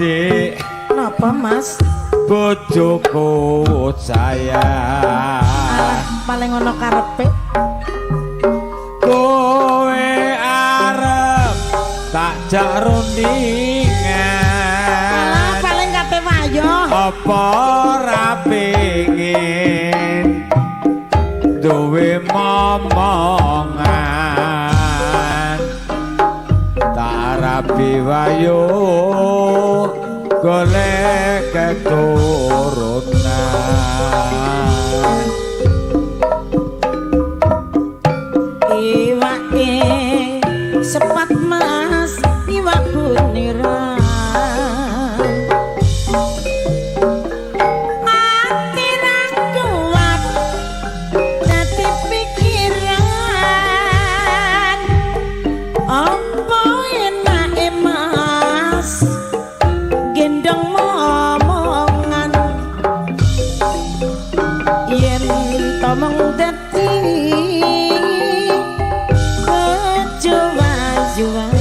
Dik. Napa, Mas? Bojoku sayang. Alah, paling ana karepe. Kowe arep tak jak rundingan. Alah, paling kate wayo. Apa ora pengin duwe momongan? Tak rabi wayo golek keturunan. Iwake sepat, Mas, iwak kuniran. Ati ra kuat dadi pikiran. Apa enake, Mas, gendong momongan yen to mung dadi bojo wayuan.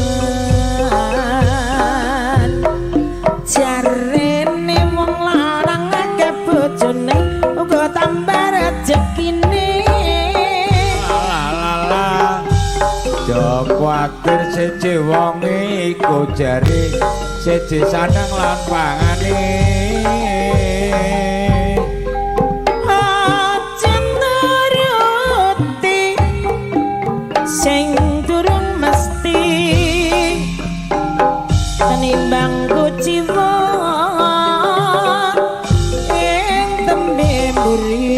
Jarene wong lanang akeh bojone uga tambah rejekine. Lalala, aja kuwatir, siji wong iku jare siji saneng lan pangane. Aja nuruti sing durung mesti tenimbang kuciwa ing tembe mburi.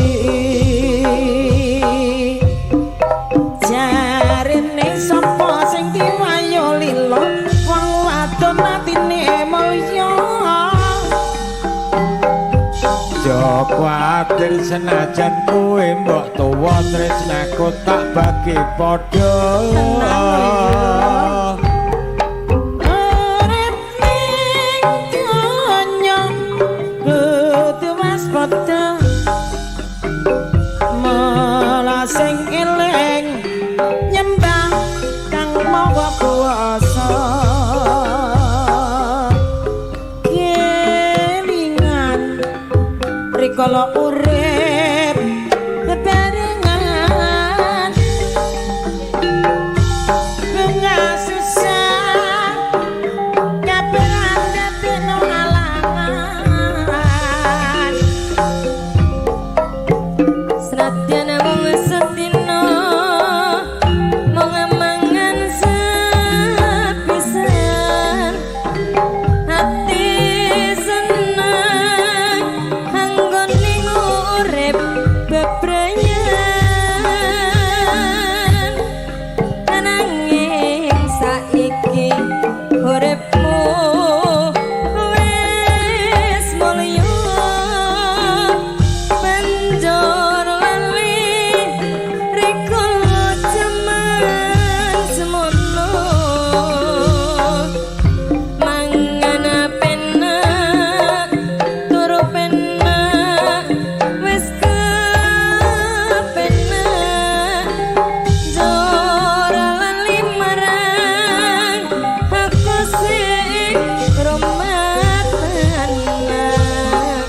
Jarene sapa sing diwayo lila wong wadon atine mulya. Aja kuwatir senajan kowe mbok tuwa, tresnaku tak bagi padha. Urip ning donya kudu waspada, mula sing eling nyembah Kang Maha Kuwasa. Kelingan rikala urip bebarengan, bunga susah kabeh dadekno alangan. Senadyan mung sedina mung mangan sepisan, ati seneng anggone urip bebrayan. Nanging saiki uripmu wis mulya, banjur lali rikala jaman semono. Mangan penak turu penak wis kepenak, jor lali marang aku sing romat anak.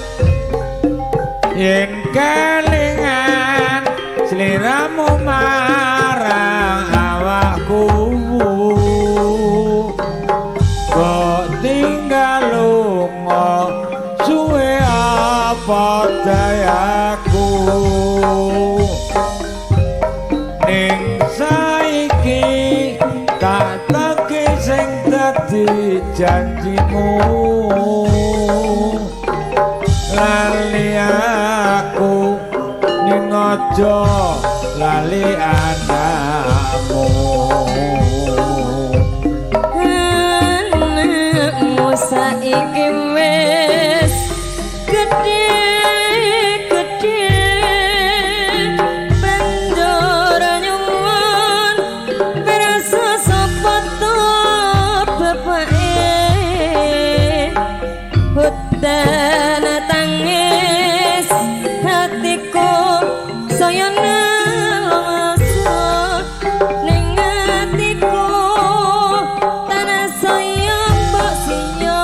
Yen kelingan sliramu marang awakku, kok tinggal lunga suwe apa dayaku. Ning saiki tak teki sing dadi janjimu. Lali aku ning aja lali anakmu. Anakmu saiki wis gedhe gedhe, banjur nyuwun pirsa sapa to bapake. Hutan tangis hatiku saya nelongso ning atiku tanah saya mbok siyo.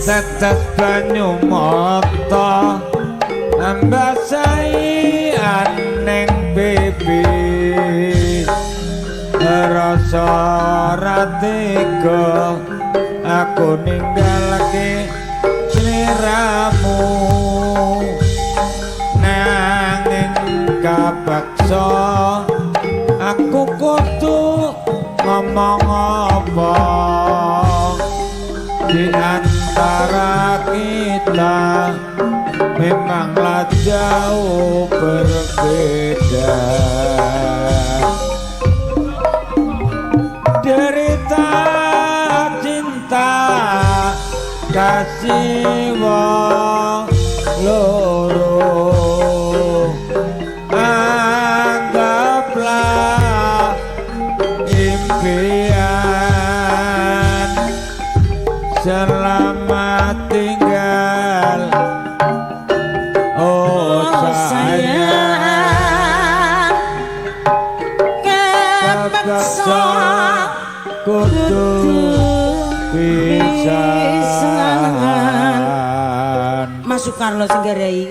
Tetes banyu mata ambasahi aneng pipi, rasa ra tega aku ninggalke sliramu, nanging kapaksa aku kudu ngomong apa. Di antara kita memanglah jauh berbeda. Derita cinta kasih wong loro, anggaplah impian. Selamat tinggal, oh sayang, kepeksa kepeksa kudu pisahan. Mas Soekarno sing garai.